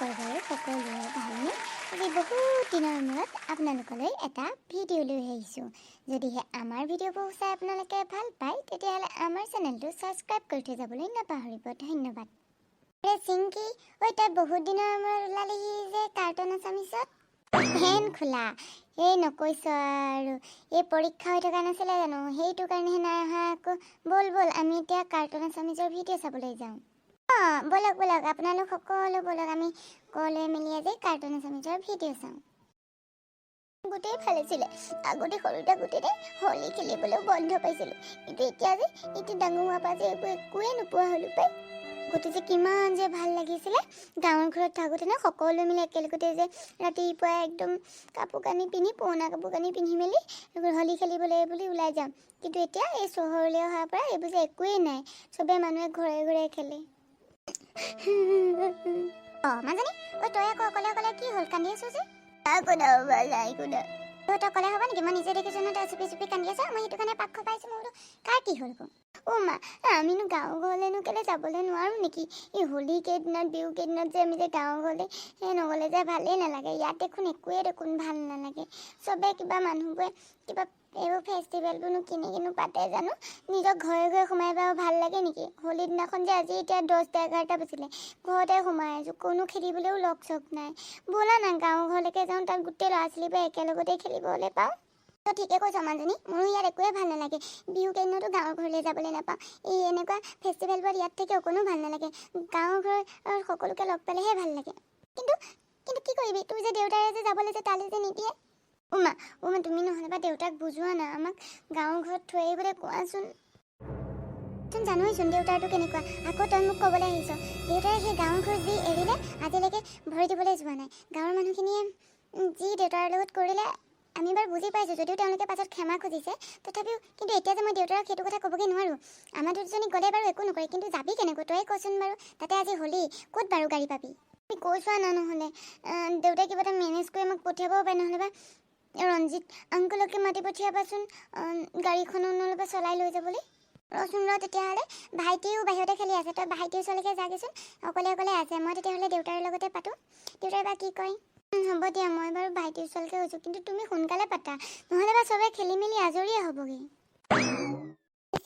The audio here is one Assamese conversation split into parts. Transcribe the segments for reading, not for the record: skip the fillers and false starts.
আপোনালোকৰ বাৰু সকলোৰে ভালনে? আজি বহুত দিনৰ মূৰত আপোনালোকলৈ এটা ভিডিঅ' লৈ আহিছোঁ। যদিহে আমাৰ ভিডিঅ'বোৰ চাই আপোনালোকে ভাল পায়, তেতিয়াহ'লে আমাৰ চেনেলটো ছাবস্ক্ৰাইব কৰি থৈ যাবলৈ নাপাহৰিব। ধন্যবাদ। আৰে চিংকি, ঐ, তই বহুত দিনৰ মূৰত ওলালিহি যে কাৰ্টুন আছামিছত। ফেন খোলা এই নকৈছ আৰু, এই পৰীক্ষা হৈ থকা নাছিলে জানো? সেইটো কাৰণেহে নাই অহা আকৌ। ব'ল ব'ল, আমি এতিয়া কাৰ্টুন আছামিজৰ ভিডিঅ' চাবলৈ যাওঁ। অঁ, ব'লক ব'লক, আপোনালোক সকলো ব'লক। আমি সকলোৱে মিলি আজি কাৰ্টুন আছামিজৰ ভিডিঅ' চাওঁ। গোটেই ফালিছিলে। আগতে সৰু থাকোঁতে হোলী খেলিবলৈও বন্ধ পাইছিলোঁ, কিন্তু এতিয়া যে, এতিয়া ডাঙৰ হোৱাৰ পৰা যে এইবোৰ একোৱেই নোপোৱা হ'লো পাই। আগতে যে কিমান যে ভাল লাগিছিলে গাঁৱৰ ঘৰত থাকোঁতে ন, সকলোৱে মিলি একেলগতে যে ৰাতিপুৱাই একদম কাপোৰ কানি পিন্ধি, পুৰণা কাপোৰ কানি পিন্ধি মেলি হোলী খেলিবলৈ বুলি ওলাই যাওঁ। কিন্তু এতিয়া এই চহৰলৈ অহাৰ পৰা এইবোৰ যে একোৱেই নাই। চবে মানুহে ঘৰে ঘৰে খেলে। অঁ মাজনী, ঐ, তই আকৌ অকলে অকলে কি হ'ল, কান্দি আছ যে? একো নাই, একো নাই। তই অকলে হ'ব নেকি? মই নিজে দেখিছোঁ নহয়, তই চুপি চুপি কান্দি আছ। মই সেইটো কাৰণে পাক পাইছোঁ। মই বোলো কাৰ কি হ'ল আকৌ। অ' মা, আমিনো গাঁও ঘৰলেনো কেলৈ যাবলৈ নোৱাৰোঁ নেকি? এই হোলী কেইদিনত, বিহু কেইদিনত যে আমি যে গাঁও ঘৰলৈ সেই নগ'লে যে ভালেই নালাগে। ইয়াত দেখোন একোৱেই দেখোন ভাল নালাগে। চবে কিবা মানুহবোৰে কিবা এইবোৰ ফেষ্টিভেলবোৰনো কেনেকৈনো পাতে জানো? নিজৰ ঘৰে ঘৰে সোমাই বাৰু ভাল লাগে নেকি? হোলী দিনাখন যে আজি এতিয়া 10টা 11টা বাজিলে, ঘৰতে সোমাই আছোঁ। কোনো খেলিবলৈও লগ চগ নাই। ব'লা না, গাঁৱৰ ঘৰলৈকে যাওঁ। তাত গোটেই ল'ৰা ছোৱালীবোৰে একেলগতে খেলিবলৈ পাওঁ। তই ঠিকে কৈছ মাজনী, মোৰো ইয়াত একোৱে ভাল নালাগে। বিহু কেইদিনতো গাঁৱৰ ঘৰলৈ যাবলৈ নাপাওঁ। এই এনেকুৱা ফেষ্টিভেলবোৰত ইয়াত থাকি অকণো ভাল নালাগে। গাঁৱৰ ঘৰৰ সকলোকে লগ পালেহে ভাল লাগে। কিন্তু কিন্তু কি কৰিবি, তোৰ যে দেউতাৰে যে যাবলৈ যে তালৈ যে নিদিয়ে। উমা, উমা, তুমি নহ'লে বা দেউতাক বুজোৱা না, আমাক গাঁৱৰ ঘৰত থৈ আহিবলৈ কোৱাচোন। চোন জানোৱেচোন দেউতাৰটো কেনেকুৱা, আকৌ তই মোক ক'বলৈ আহিছ। দেউতাই সেই গাঁৱৰ ঘৰ যি এৰিলে, আজিলৈকে ভৰি দিবলৈ যোৱা নাই। গাঁৱৰ মানুহখিনিয়ে যি দেউতাৰ লগত কৰিলে, আমি বাৰু বুজি পাইছোঁ যদিও তেওঁলোকে পাছত ক্ষমা খুজিছে তথাপিও। কিন্তু এতিয়া যে মই দেউতাৰক সেইটো কথা ক'বগৈ নোৱাৰোঁ। আমাৰ দুজনী গ'লে বাৰু একো নকৰে, কিন্তু যাবি কেনেকৈ, তয়ে কচোন বাৰু? তাতে আজি হোলী, ক'ত বাৰু গাড়ী পাবি? তুমি কৈ চোৱা না, নহ'লে দেউতাই কিবা এটা মেনেজ কৰি আমাক পঠিয়াব পাৰে। নহ'লে বা ৰঞ্জিত আংকুলকে মাতি পঠিয়াবাচোন গাড়ীখনো নহ'লে বা চলাই লৈ যাবলৈ। ৰচোন ৰ তেতিয়াহ'লে, ভাইটিও বাহিৰতে খেলি আছে। তই ভাইটিৰ ওচৰলৈকে যাগেচোন, অকলে অকলে আছে। মই তেতিয়াহ'লে দেউতাৰ লগতে পাতোঁ, দেউতাই বা কি কয়। হ'ব দিয়া, মই বাৰু ভাইটিৰ ওচৰলৈকে গৈছোঁ, কিন্তু তুমি সোনকালে পাতা, নহ'লে বা চবে খেলি মেলি আজৰিয়ে হ'বগৈ।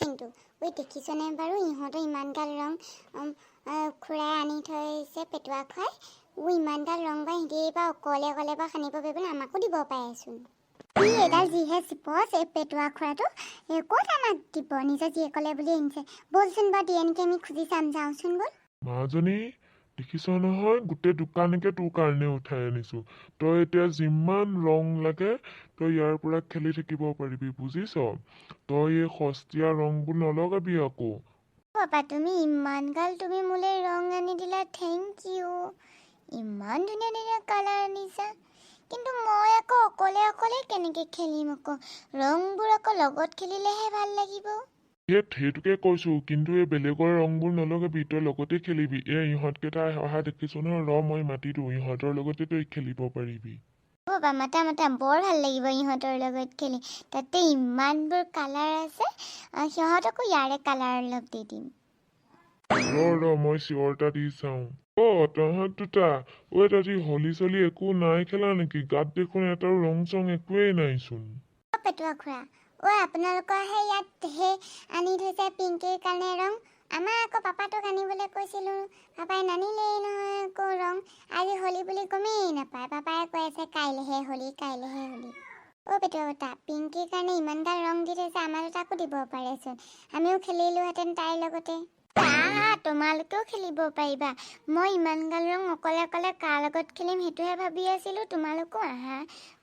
চিন্তু ঐ, দেখিছনে বাৰু ইহঁতৰ ইমানগাল ৰং খুৰাই আনি থৈছে পেটুৱা খুৰাই? ও, ইমানগাল ৰং বা সিহঁতি বা অকলে অকলে বা সানিব পাৰিব নে? আমাকো দিব পাৰেচোন। ই এইডাল যিহে চিপচ, এই পেটুৱা খুৰাটো, এই ক'ত আমাক দিব? নিজৰ জীয়েকলে বুলি আনিছে। ব'লচোন বাৰু, দিয়ে নেকি আমি খুজি চাম। যাওঁচোন ব'ল। মাজনী, দেখিছ নহয়, গোটেই দোকানকে তোৰ কাৰণে উঠাই আনিছো। তই এতিয়া যিমান ৰং লাগে তই ইয়াৰ পৰা খেলি থাকিব পাৰিবি, বুজিছ? তই এই সস্তীয়া ৰংবোৰ নলগাবি আকৌ। পাপা, তুমি ইমানগাল তুমি মোলৈ ৰং আনি দিলা, thank U. ইমান ধুনীয়া ধুনীয়া কালাৰ আনিছা। কিন্তু মই আকৌ অকলে অকলে কেনেকৈ খেলিম আকৌ? ৰংবোৰ আকৌ লগত খেলিলেহে ভাল লাগিব। সেইটোকে কৈছো, কিন্তু এই বেলেগৰ ৰংবোৰ নলগাবি, তই লগতে খেলিবি। এই ইহঁতকেইটা অহা দেখিছ নহয়, ৰ মই মাতি দিওঁ, ইহঁতৰ লগতে তই খেলিব পাৰিবি। বাবা, মাতা মাতা, বৰ ভাল লাগিব ইহঁতৰ লগত খেলি। তাতে ইমানবোৰ কালাৰ আছে, সিহঁতকো ইয়াৰে কালাৰ অলপ দি দিম। ৰ ৰ, মই চিঞৰ এটা দি চাওঁ। অ তহঁত দুটা, ঐ, তহঁতি হোলী চলি একো নাই খেলা নেকি? গাত দেখোন এটাও ৰং চং একোৱেই নাইচোন। অ পেটুৱা খুৰা ঐ, আপোনালোকৰহে ইয়াত সেই আনি থৈছে পিংকিৰ কাৰণে ৰং। আমাৰ আকৌ পাপাটোক আনিবলৈ কৈছিলোঁ, পাপাই নানিলেই নহয় আকৌ ৰং। আজি হোলী বুলি গমেই নাপায়। পাপাই কৈ আছে কাইলৈহে হোলী, কাইলৈহে হোলী। অ' পেটুৱা বৰ্তা, পিংকিৰ কাৰণে ইমানগাল ৰং দি থৈছে, আমাৰ দুটাকো দিব পাৰেচোন। আমিও খেলিলোহেঁতেন তাইৰ লগতে। আহা, তোমালোকেও খেলিব পাৰিবা। মই ইমানগাল ৰং অকলে অকলে কাৰ লগত খেলিম, সেইটোহে ভাবি আছিলোঁ। তোমালোকো আহা,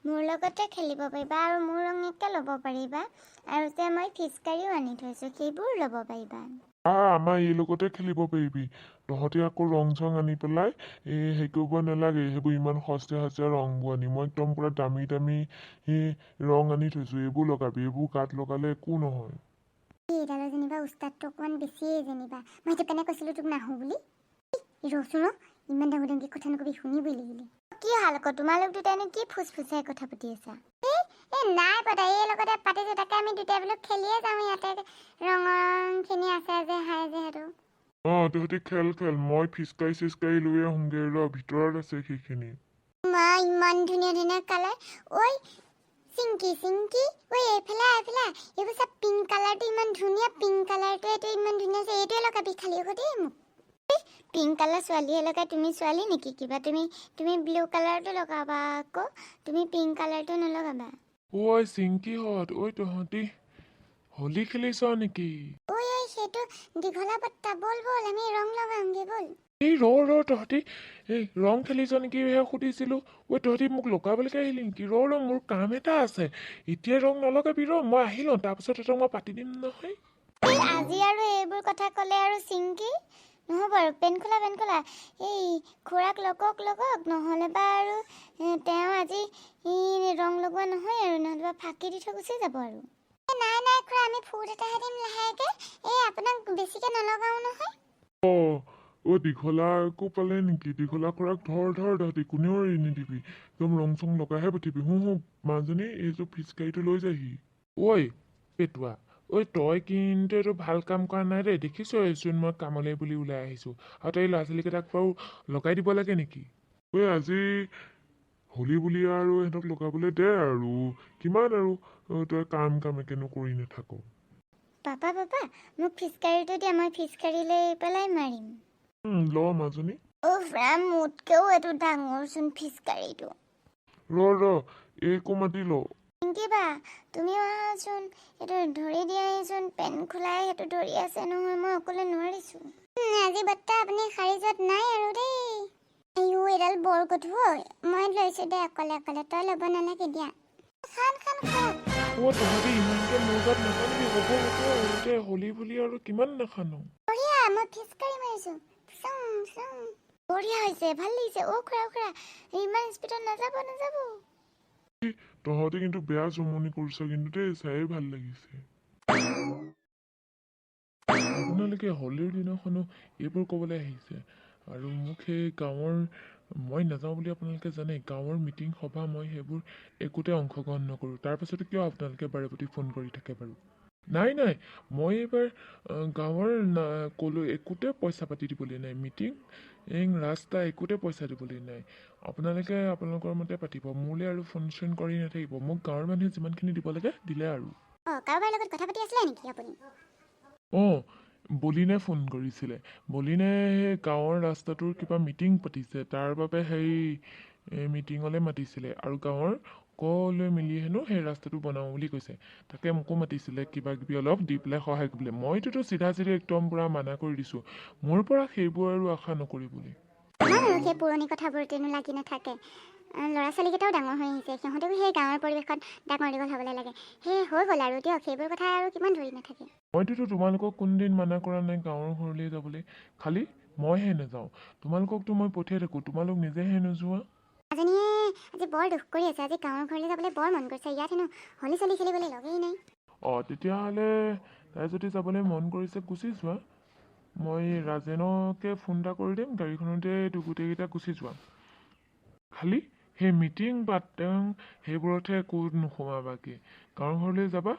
মোৰ লগতে খেলিব পাৰিবা আৰু মোৰ ৰঙকে ল'ব পাৰিবা। আৰু যে মই ফিচকাৰীও আনি থৈছোঁ, সেইবোৰো ল'ব পাৰিবা। আহ, আমাৰ এই লগতে খেলিব পাৰিবি। তহঁতি আকৌ ৰং চং আনি পেলাই এই হেৰি কৰিব নালাগে। সেইবোৰ ইমান সস্তীয়া সস্তীয়া ৰংবোৰ আনি, মই একদম পুৰা দামী দামী ৰং আনি থৈছোঁ। এইবোৰ লগাবি, এইবোৰ গাত লগালে একো নহয়। এইডালৰ যেনিবা উস্তাদটো অকণমান বেছিয়ে যেনিবা। মই সেইটো কাৰণে কৈছিলোঁ তোক নাহোঁ বুলি। ৰচোন ৰ, ইমান ডাঙৰ ডাঙৰকৈ কথা নকবি, শুনিবই লাগিলে। কি হ'ল আকৌ, তোমালোক দুটাইনো কি ফুচফুচাই কথা পাতি আছা? এই এই নাই পতা, এই লগতে পাতিছোঁ। তাকে আমি দুটাই বোলো খেলিয়ে যাওঁ, ইয়াতে ৰঙৰ ৰংখিনি আছে যে, হাই যিহেতু। অঁ, তহঁতি খেল খেল, মই ফিচকাৰি চিচকাৰি লৈ আহোঁগৈ ৰ, ভিতৰত আছে সেইখিনি। মা, ইমান ধুনীয়া ধুনীয়া কালাৰ। ঐ চিংকি, চিংকি, ঐ এইফালে আহ, এইফালে আহ। এইবোৰ চব পিংক কালাৰটো ইমান ধুনীয়া, পিংক কালাৰটো এইটো ইমান ধুনীয়া আছে, এইটোৱে লগাবি খালি আকৌ দেই মোক। পিংক কালাৰ ছোৱালীয়ে লগাই, তুমি ছোৱালী নেকি কিবা? তুমি তুমি ব্লু কালাৰটো লগাবা আকৌ, তুমি পিংক কালাৰটো নলগাবা। ঐ চিংকিহঁত, ঐ তহঁতি হোলী খেলিছ নেকি? ঐ ঐ, সেইটো দীঘলা বত্তা, ব'ল ব'ল, আমি ৰং লগাওঁগে ব'ল। এই ৰ ৰ, তহঁতি এই ৰং খেলিছ নেকি হে সুধিছিলোঁ। ঐ তহঁতি মোক লগাবলৈকে আহিলি নেকি? ৰ ৰ, মোৰ কাম এটা আছে, এতিয়া ৰং নলগাবি, ৰ মই আহি লওঁ, তাৰপিছত তহঁতক মই পাতি দিম নহয়। এই আজি আৰু এইবোৰ কথা ক'লে আৰু চিংকি নহ'ব আৰু। পেন খোলা, পেন খোলা, এই খুৰাক লগক লগক, নহ'লে বা আৰু তেওঁ আজি ই ৰং লগোৱা নহয় আৰু, নহ'লে বা ফাঁকি দি থৈ গুচি যাব আৰু। এই নাই নাই খুৰা, আমি ফুট এটাহে দিম লাহেকৈ, এই আপোনাক বেছিকৈ নলগাওঁ নহয়। অঁ অ', দীঘলাকো পালে নেকি? দীঘলা খুৰাক ধৰ ধৰ, তহঁতি কোনেও এৰি নিদিবি, একদম ৰং চং লগাইহে পঠিয়াবি। হু হু, মাজনী, এইযোৰ ফিচকাৰীটো লৈ যাহি। ঐ পেটুৱা, ঐ তই কিন্তু এইটো ভাল কাম কৰা নাই দেই। দেখিছইচোন মই কামলৈ বুলি ওলাই আহিছোঁ, আৰু তই ল'ৰা ছোৱালীকেইটাক বাৰু লগাই দিব লাগে নেকি? ঐ আজি হোলী বুলি আৰু সিহঁতক লগাবলৈ দে আৰু, কিমান আৰু তই কাম কামেকেনো কৰি নাথাক। পাপা, পাপা, মোক ফিচকাৰীটো দিয়া, মই ফিচকাৰী লৈ পেলাই মাৰিম। ল মাজনী। উফ ৰাম, মোতকৈও এইটো ডাঙৰচোন ফিচকাৰীটো। ৰ ৰ, এইকো মাতি ল। পিংকি বা, তুমিও আহাচোন, এইটো ধৰি দিয়াহিচোন, পেন খোলাই সেইটো ধৰি আছে নহয়, মই অকলে নোৱাৰিছোঁ। আজি বৰ্তা আপুনি সাৰি যোৱাত নাই আৰু দেই। আইও, এইডাল বৰ গধুৰ ঐ। মই লৈছোঁ দে অকলে অকলে, তই ল'ব নালাগে দিয়া। খান খান খোৱা। অ' তহঁতি ইমানকে মোৰ গাত নাখানিবি, হ'ব হ'ব আৰু দে, হোলী বুলি আৰু কিমান নাখানো। বঢ়িয়া, মই ফিচকাৰী মাৰিছোঁ, চং চং, বঢ়িয়া হৈছে, ভাল লাগিছে। অ' খুৰা, খুৰা, ইমান স্পীডত নাযাব নাযাব। তহঁতি কিন্তু বেয়া জমনি কৰিছ কিন্তু দেই, চায়ে ভাল লাগিছে। আপোনালোকে হোলীৰ দিনাখনো এইবোৰ ক'বলৈ আহিছে আৰু মোক সেই গাঁৱৰ, মই নাযাওঁ বুলি আপোনালোকে জানে, গাঁৱৰ মিটিং সভা মই সেইবোৰ একোতে অংশগ্ৰহণ নকৰোঁ, তাৰপাছতো কিয় আপোনালোকে বাৰে প্ৰতি ফোন কৰি থাকে বাৰু? নাই নাই, মই এইবাৰ গাঁৱৰ ক'লৈ একোতে পইচা পাতি দিবলৈ নাই, মিটিং ৰাস্তা একোতে পইচা দিবলৈ নাই। আপোনালোকে আপোনালোকৰ মতে পাতিব, মোলৈ আৰু ফোন চোন কৰি নাথাকিব। মোক গাঁৱৰ মানুহে যিমানখিনি দিব লাগে দিলে আৰু। অঁ, কাৰোবাৰ লগত কথা পাতি আছিলে নেকি আপুনি? অঁ, বলিনে ফোন কৰিছিলে। বলিনে সেই গাঁৱৰ ৰাস্তাটোৰ কিবা মিটিং পাতিছে, তাৰ বাবে সেই মিটিঙলৈ মাতিছিলে, আৰু গাঁৱৰ সকলোৱে মিলি হেনো সেই ৰাস্তাটো বনাওঁ বুলি কৈছে। তাকে মোকো মাতিছিলে কিবা কিবি অলপ দি পেলাই সহায় কৰিবলৈ। মইতোতো চিধা চিধি একদম পূৰা মানা কৰি দিছোঁ, মোৰ পৰা সেইবোৰ আৰু আশা নকৰিবলৈ। কিমান আৰু সেই পুৰণি কথাবোৰতেনো লাগি নাথাকে। ল'ৰা ছোৱালীকেইটাও ডাঙৰ হৈ আহিছে, সিহঁতেও সেই গাঁৱৰ পৰিৱেশত ডাঙৰ দীঘল হ'বলৈ লাগে। সেই হৈ গ'ল আৰু দিয়ক, সেইবোৰ কথা আৰু কিমান ধৰি নাথাকে। মইতোতো তোমালোকক কোনোদিন মানা কৰা নাই গাঁৱৰ ঘৰলৈ যাবলৈ, খালি মইহে নাযাওঁ। তোমালোককতো মই পঠিয়াই থাকোঁ, তোমালোক নিজেহে নোযোৱা। মাজনীয়ে আজি বৰ দুখ কৰি আছে, আজি গাঁৱৰ ঘৰলৈ যাবলৈ বৰ মন কৰিছে, ইয়াত হেনো হোলী চলি খেলিবলৈ লগেই নাই। অঁ, তেতিয়াহ'লে তাই যদি যাবলৈ মন কৰিছে গুচি যোৱা, মই ৰাজেনকে ফোন এটা কৰি দিম, গাড়ীখনতে গোটেইকেইটা গুচি যোৱা। খালি সেই মিটিং পাতিং সেইবোৰতহে একো নোসোমাবাগৈ, গাঁৱৰ ঘৰলৈ যাবা,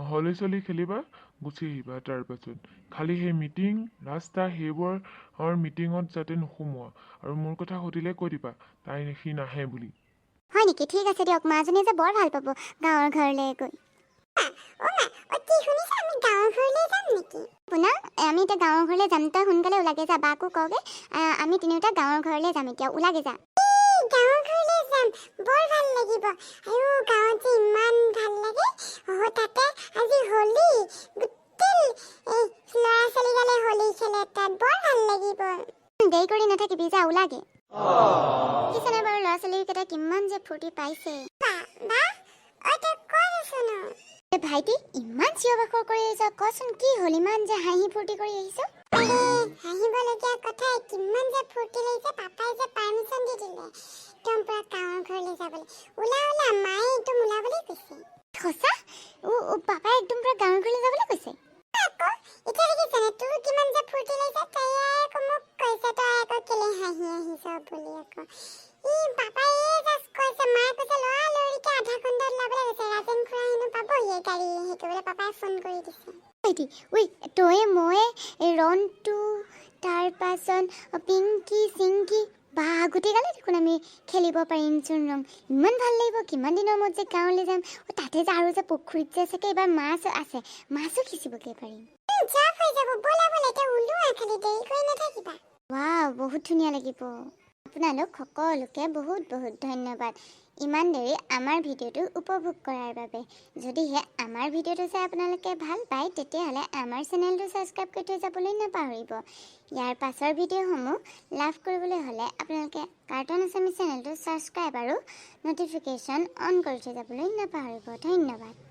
হোলী চলি খেলিবা, গুচি আহিবা তাৰপাছত। খালি সেই মিটিং ৰাস্তা সেইবোৰৰ মিটিঙত যাতে নোসোমোৱা, আৰু মোৰ কথা সুধিলে কৈ দিবা তাই সি নাহে বুলি। হয় নেকি? ঠিক আছে দিয়ক, মাজনীয়ে যে বৰ ভাল পাব গাঁৱৰ ঘৰলৈ গৈ। শুনা, আমি এতিয়া গাঁৱৰ ঘৰলৈ যাম, তই সোনকালে ওলাগে যা, বাকো কওঁগে, আমি তিনিওটা গাঁৱৰ ঘৰলৈ যাম, এতিয়া ওলাগে যা। গাঁৱৰ ঘৰলৈ যাম, বৰ ভাল লাগিব আৰু গাঁৱত যে ইমান ভাল লাগে। অ' তাতে আজি হোলী, গোটেই ল'ৰা ছোৱালীগালে হোলী খেলে তাত, বৰ ভাল লাগিব। দেৰি কৰি নাথাকিবি, যা ওলাগে। দেখিছেনে বাৰু ল'ৰা ছোৱালীকেইটা কিমান যে ফূৰ্তি পাইছে। ভাইটি, ইমান চিঞৰ বাখৰ কৰি আহিছ, কচোন কি হ'ল, ইমান যে হাঁহি ফূৰ্তি কৰি আহিছ? হাঁহিবলগীয়া কথা, কিমান যে ফূৰ্তি লাগিছে, পাপাই যে পাৰ্মিশ্যন দি দিলে একদম পুৰা গাঁৱৰ ঘৰলৈ যাবলৈ। ওলা ওলা, মায়ে একদম ওলাবলৈ কৈছে। সঁচা? অ' পাপাই একদম পুৰা গাঁৱৰ ঘৰলৈ যাবলৈ কৈছে? আকৌ এতিয়া দেখিছেনে তোৰ কিমান যে ফূৰ্তি লাগিছে, তাই আকৌ মোক কৈছে তই আকৌ কেলে হাঁহি আহিছ বুলি। আকৌ ই পাপাই এই জাষ্ট কৈছে, মায়ে কৈছে লৰা লৰিকে আধা ঘণ্টাত ওলাবলৈ কৈছে, ৰাজেন খুৰা হেনো পাবহিয়ে গাড়ী, সেইটো বোলে পাপাই ফোন কৰি দিছে। ভাইটি, ঐ তয়ে মই ৰন্টু তাৰ পাছত পিংকি চিংকি বা গোটেইগালে দেখোন আমি খেলিব পাৰিমচোন ৰং। ইমান ভাল লাগিব, কিমান দিনৰ মূৰত যে গাঁৱলৈ যাম। অ, তাতে যে আৰু যে পুখুৰীত যে চাগে এইবাৰ মাছ আছে, মাছো সিঁচিবগৈ পাৰিম। হৈ যাব, ব'লা ব'লা, এতিয়া ওলোৱা, খালি দেৰি কৰি নাথাকিবা। ৱাও, বহুত ধুনীয়া লাগিব। আপোনালোক সকলোকে বহুত বহুত ধন্যবাদ ইমান দেৰি আমাৰ ভিডিঅ'টো উপভোগ কৰাৰ বাবে। যদিহে আমাৰ ভিডিঅ'টো চাই আপোনালোকে ভাল পায়, তেতিয়াহ'লে আমাৰ চেনেলটো ছাবস্ক্ৰাইব কৰি থৈ যাবলৈ নাপাহৰিব। ইয়াৰ পাছৰ ভিডিঅ'সমূহ লাভ কৰিবলৈ হ'লে আপোনালোকে কাৰ্টুন আছামী চেনেলটো ছাবস্ক্ৰাইব আৰু ন'টিফিকেশ্যন অন কৰি থৈ যাবলৈ নাপাহৰিব। ধন্যবাদ।